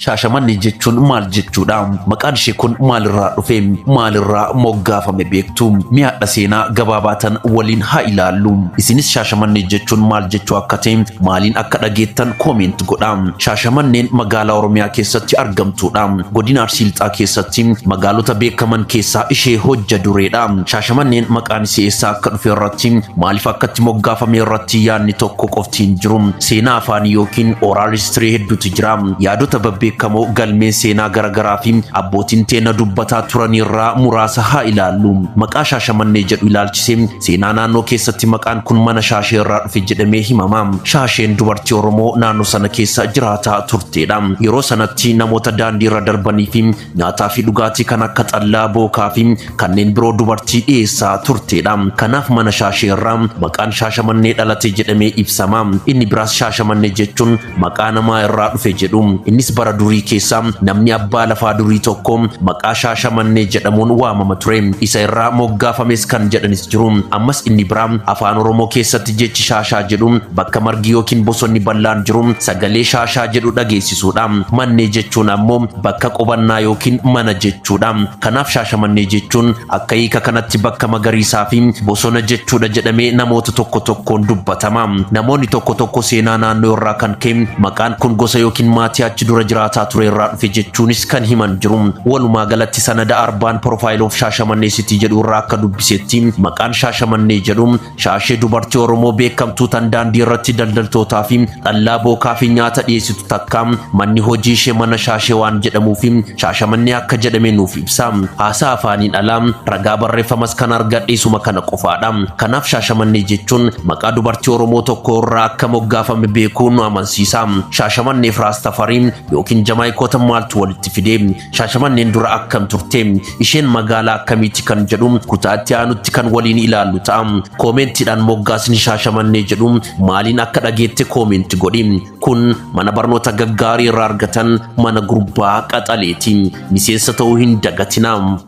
Shaashamannee jechuun maal jechuudha? Maqaan ishee kun maalirraa dhufe? Maalirraa moggaafame beektu? Mee hadha seenaa gabaabaa tan waliin haa ilaallu. Isinis Shaashamannee jechuun maal jechuu akka ta'e maaliin akka dhageettan comment godha. Shaashamanneen magaalaa Oromiyaa keessatti argamtuudha. Godina Arsii Lixaa keessatti magaalota beekaman keessaa ishee hojja dureedha. Shaashamanneen maqaan isii eessaa akka dhufe irratti maaliif akkatti moggaafame irratti yaadni tokko qofti hin jiru. Seenaa afaanii yookiin oral history hedduutu jira. Yaadota babbeekamoo galmeen seenaa garaagaraa fi abbootiin teena dubbataa turanirraa muraasa haa ilaallu. Maqaa Shaashamannee jedhu ilaalchisee seenaa naannoo keessatti maqaan kun mana Shaashee irraa dhufe jedhamee himama. Shaasheen dubartii Oromoo naannoo sana keessa jiraataa turteedha. Yeroo sanatti namoota daandii irra darbanii fi nyaataa fi dhugaatii kan akka xallaa, bookaa fi kanneen biroo dubartii dhiyeessaa turteedha. Kanaaf mana Shaashee irraa maqaan Shaashamannee dhalate jedhamee ibsama. Inni biraas Shaashamannee jechuun maqaa namaa irraa dhufe jedhu. Innis bara durii keessa namni abbaa lafaa durii tokko maqaa Shaashamannee jedhamuun waamama ture. Isa irraa moggaafames kan jedhanis jiru. Ammas inni biraa afaan Oromoo keessatti jechi shaashaa jedhu bakka margi yookiin bosonni bal'aan jiru sagalee shaashaa jedhu dhageessisuudha. Mannee jechuun ammoo bakka qubannaa yookiin mana jechuudha. Kanaaf Shaashamannee jechuun akka hiika kanatti bakka magariisaa fi bosona jechuudha jedhamee namoota tokko tokkoon dubbatama. Namoonni tokko tokko seenaa naannoo irraa kan ka'e maqaan kun gosa yookiin maatii achi dura jiraataa ture irraa dhufe jechuunis kan himan jiru. Walumaa galatti sanada Urban Profile of Shaashamannee City jedhu irraa akka dubbisetti maqaan Shaashamannee jedhu Shaashee dubartii Oromoo beekamtuu tan daandii irratti daldaltootaa fi dhallaa bookaa fi nyaata dhiyeessitu takka manni hojii ishee mana Shaashee waan jedhamuu fi Shaashamannee akka jedhame nuuf ibsa. Haasaa afaaniin alaa ragaa barreeffamas kan argadhe isuma kana qofaadha. Kanaaf Shaashamannee jechuun maqaa dubartii Oromoo tokko irraa akka moggaafame beekuu nu amansiisa. Shaashamannee fi Raastafariin yookiin Jamaayikoota maaltu walitti fide? Shaashamanneen dura akkam turte? Isheen magaalaa akkamiiti kan jedhu kutaa itti aanutti kan waliin ilaallu ta'a. Koomentiidhaan moggaasni Shaashamannee jedhu maaliin akka dhageette comment godhi. Kun mana barnoota gaggaarii irraa argatan mana gurbaa qaxaleeti. Miseensa ta'uu hin dagatinaa.